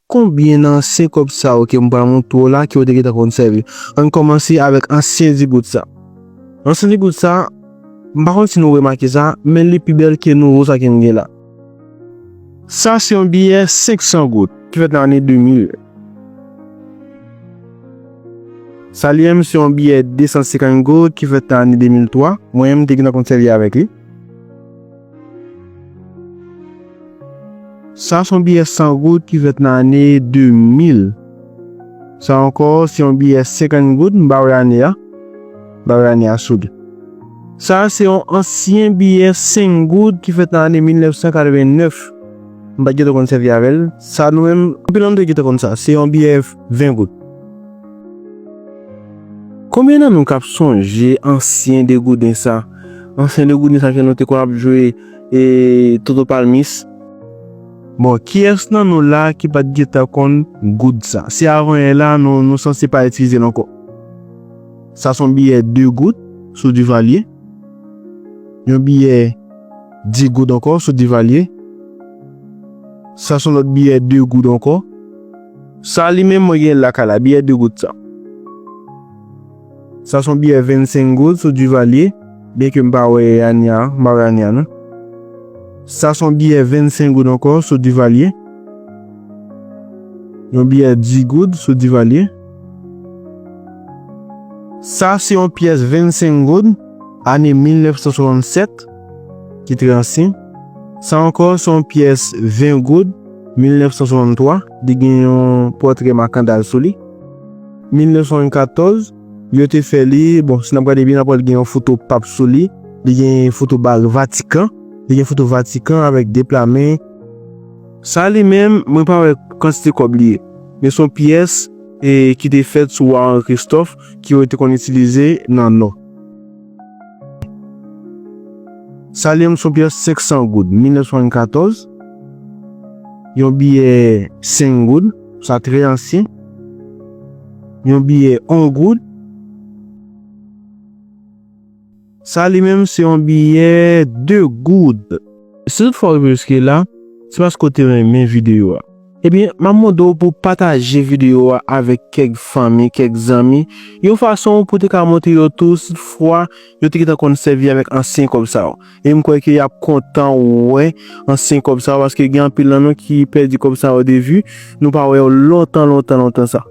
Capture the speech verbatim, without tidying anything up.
konbyen nan ansyen kòb sa yo ke m pral montre w la ke yo te gentan konn sèvi. Ann kòmanse avèk ansyen di goud sa. Ansyen di goud sa, m pa konn si nou remake sa, men li pi bèl ke nouvo sa ke m gen la. Sa se yon biyè senk san goud ki fèt nan ane de mil. Sa li menm se yon biyè de san senkant goud ki fèt nan ane de mil twa. Mwen menm, m te gentan konn sèvi avèk li. Sa se yon biyè san goud ki fèt nan ane de mil. Sa ankò, se yon biyè senkant goud, m pa wè ane a. M pa wè ane a sou li. Sa se yon ansyen biyè senk goud ki fèt nan ane mil nèf san katreven nèf. M pa t gentan konn sèvi avè l. Sa nou menm, anpil nan nou te gentan konn sa. Se yon biyè ven goud. Konbyen nan nou k ap sonje ansyen de gouden sa? Ansyen de gouden sa ke nou te konn ap jwe e Toto Palmis. Bon, kiyès nan nou la ki pa t gentan konn goud sa? Se avan yè la, nou, nou sanse pa itilize l ankò. Sa se yon biyè de goud sou Duvalier. Yon biyè dis goud ankò sou Duvalier. Sa se yon lòt biyè de goud ankò. Sa li menm mwen gen lakay la, biyè de goud sa. Sa se yon biyè vennsenk goud sou Duvalier, byenke m pa wè ane a, m pa wè ane a non. Sa se yon biyè vennsenk goud ankò sou Duvalier. Yon biyè dis goud sou Duvalier. Sa se yon pyès vennsenk goud, ane mil nèf san swasannsèt, ki trè ansyen. Sa ankò se yon pyès ven goud, mil nèf san swasanntwa, li gen yon pòtrè Makandal sou li. Mil nèf san swasannkatòz, yo te fè li, bon, si n ap gade byen, n ap wè l gen yon foto pap sou li, li gen foto ba-, Vatikan, li gen foto Vatikan avèk de pla men. Sa li menm, mwen pa wè kantite kòb li ye, men se yon pyès, e, ki te fèt sou wa Henri Christophe, ke yo te konn itilize nan Nò. Sa li menm se yon pyès senk san goud, mil nèf san swasannkatòz. Yon biyè senk goud, sa trè ansyen. Yon biyè yon goud. Sa li menm se yon biyè de goud. Si toutfwa w rive jiske la, se paske w te renmen videyo a. Ebyen, m ap mande w pou w pataje videyo a avèk kèk fanmi, kèk zanmi, yon fason pou w te ka montre yo tou si toutfwa yo te gentan konn sèvi avèk ansyen kòb sa yo. E m kwè ke y ap kontan wè ansyen kòb sa yo, paske gen anpil nan nou ki pèdi kòb sa yo de vi, nou pa wè yo lontan, lontan, lontan sa.